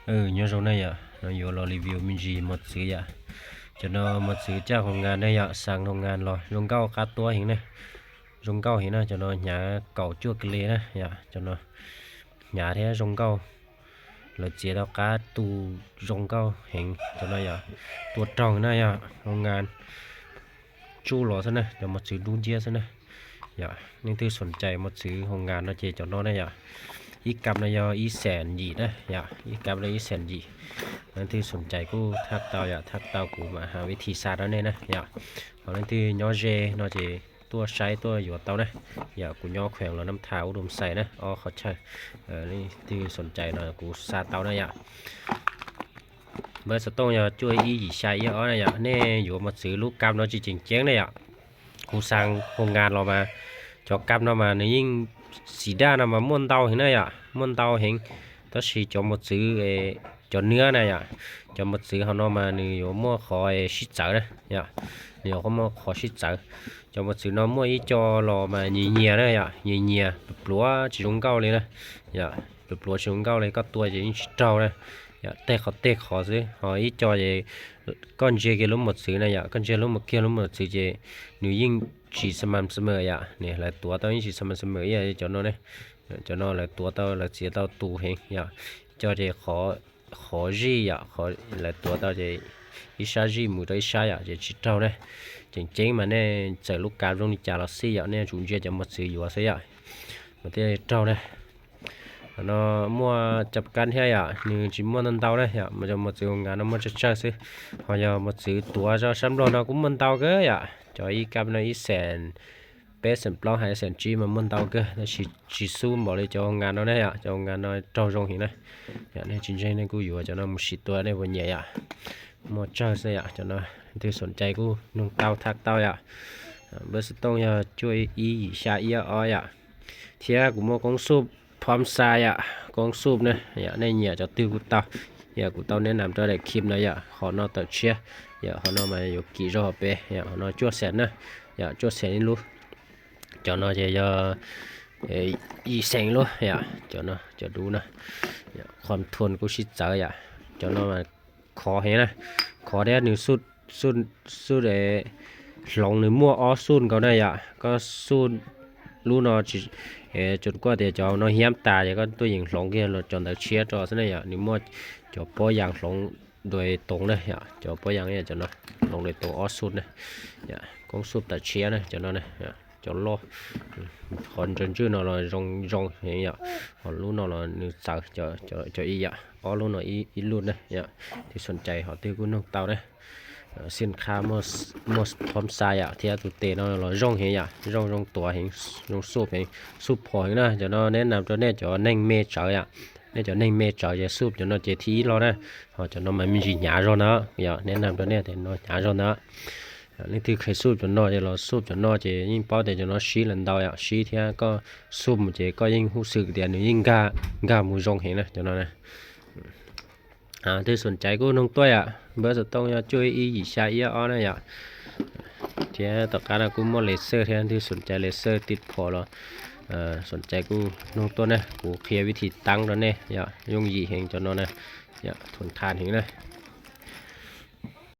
Nyob zoo na yom, no yuav los review me ntsis mos txwv yom. Cov no mos txwv caj hoo ngas na yom, xaa hoo ngas los zoo nkauj qab tuab heev na. Zoo nkauj heev na, cov no hnyav kaum cuaj kis li na yom, cov no hnyav thiab zoo nkauj. Lawv txiav tau qab tu zoo nkauj heev cov no yom. Tua raug na yom, hoo ngas tsuj los xwb na, cov mos txwv dub nciab xwb na. Yom, leej twg xoom cais mos txwv hoo ngas no ces cov no na yom. Ib kam no yog ib xees yim na yom, ib kam no ib xees yim. Leej twg xoom cais kuj thaj tau yom, thaj tau kuv mam has vib thib xa rau nej na yom. Ho leej twg nyob ze no ces tuaj saib tuaj yuav tau na. Yom, kuv nyob kheem los nam thas ub dum xais na, ob qhov chaw. Leej twg xoom cais no kuv xa tau na yom. Npawb xov tooj yog cuaj ib yim xya ib ob na yom. Nej yuav mos txwv lub kam no tsis tseem ceeb na yom. Kuv xaa hoo ngas los mas cov kam no mas nws yeej, xim daj no mas muaj ntau heev na yom, muaj ntau heev. Tab sis cov mos txwv, cov nws na yom, cov mos txwv hauv no mas nws yuav muaj qhov sib txawv na yom, nws yuav muaj qhov sib txawv. Cov mos txwv no muaj ib co los mas nyias nyias na yom, nyias nyias pluav pluav tsis zoo nkauj li na. Yom, pluav pluav tsis zoo nkauj li, koj tua ces yeej tsis raug na. Yom, tej qhov tej qhov xwb, ho ib co ces koj ntsia kiag lub mos txwv na yom, koj ntsia lub mos kiag lub mos txwv ces nws yeej tsis xam xam mem yom, nws lawv tuav tau yeej tsis xam xam mem ib yam cov no ne. Cov no lawv tuav tau lawv txiav tau tus heev yom, co ces qhov zij yom, lawv tuav tau ces ib sab zij mus rau ib sab yom, ces tsis raug na. Tseem ceeb mas nej txawm lub kav zoo li cas los xij yom, nej yuav tsum ntsia cov mos txwv yuav xwb yom, mas thiaj raug na. Qhov no muaj cov kab thiab yom, nws tsis muaj ntau ntau na yom, mas cov mos txwv hoo ngas no muaj tsawg tsawg xwb. Ho yog mos txwv tuav zoj sab nplog no kuj muaj ntau kawg yom, cov ib kab no ib xees peb xees plaub hais xees tsib mas muaj ntau kawg, tab sis tsis xub npaum li cov hoo ngas no ne yom, cov hoo ngas no raug zoo heev na. Yom, nej tsis ntseeg nej kuj yuav cov no mus sim tua nej puas nyiam yom. Muaj tsawg xwb yom, cov no leej twg xoom cai kuj noog tau tham tau yom. Npawb xov tooj yog cuaj ib yim xya ib ob yom. Thiab kuv muaj koob xuj phom xa yom, koob xuj na yom, nej nyiam cov twg kuj tau. Yom, kuv tau neb nam rau daim khim no yom, qhov no tawm tshiab. Yom, qhov no mas yuav kim zog hauv pes yom, qhov no cuaj xees na. Yom, cuaj xees ib lub. Cov no ces yog ib xees lub yom, cov no cov dub na. Qhov thuam kuj sib txawv yom, cov no mas khov heev na, khov thiab nws xuj, xuj, xuj, hloov nws muaj ob xuj nkaus na yom, koj xuj lub no tsis, tsuas kuaj tias cov no hiab tas ces koj tuaj yeem hloov kiag los cov ntawd tshiab rau xwb na yom, nws muaj cov pob yas hloov dua toov na yom, cov pob yas cov no hloov dua toov ob xuj na. Koob xuj tawm tshiab na cov no, cov loj. Qhov ntsaws ntswj no los zoo zoo heev yom, ho lub no los nws txawv cov ib yam, ob lub no ib lub na yom. Twg xoom cai ho twg kuj noog tau na. Xij qha muaj phom xa yom, thiab tus tes no los zoo heev yom, zoo zoo tuav heev, zoo xuj heev, xuj phom heev na. Cov no neb nam rau nej cov neeg me tsawv yom, nej cov neeg me tsawv ces xuj cov no ces thib ib los na. Ho cov no mas me ntsis hnyav zog ntawd yom, neb nam rau nej tias no hnyav zog ntawd. Leej twg kheev xuj cov no ces los xuj cov no ces yeej paub tias cov no sib lawm ntau yom, sib thiab koj xuj mus ces koj yeej hub xwm tias nws yeej nkag, nkag mus zoo heev na cov no na. Twg xoom cai kuj noog tuaj yom, npawb xov tooj yog cuaj ib yim xya ib ob na yom. Thiab tom qab no kuj muaj laser thiab, twg xoom cai laser tiv phom los xoom cai kuj noog tuaj na, kuv qhia vib thib taab rau nej yom, yooj yim heev cov no na. Yom, thuam qha heev na.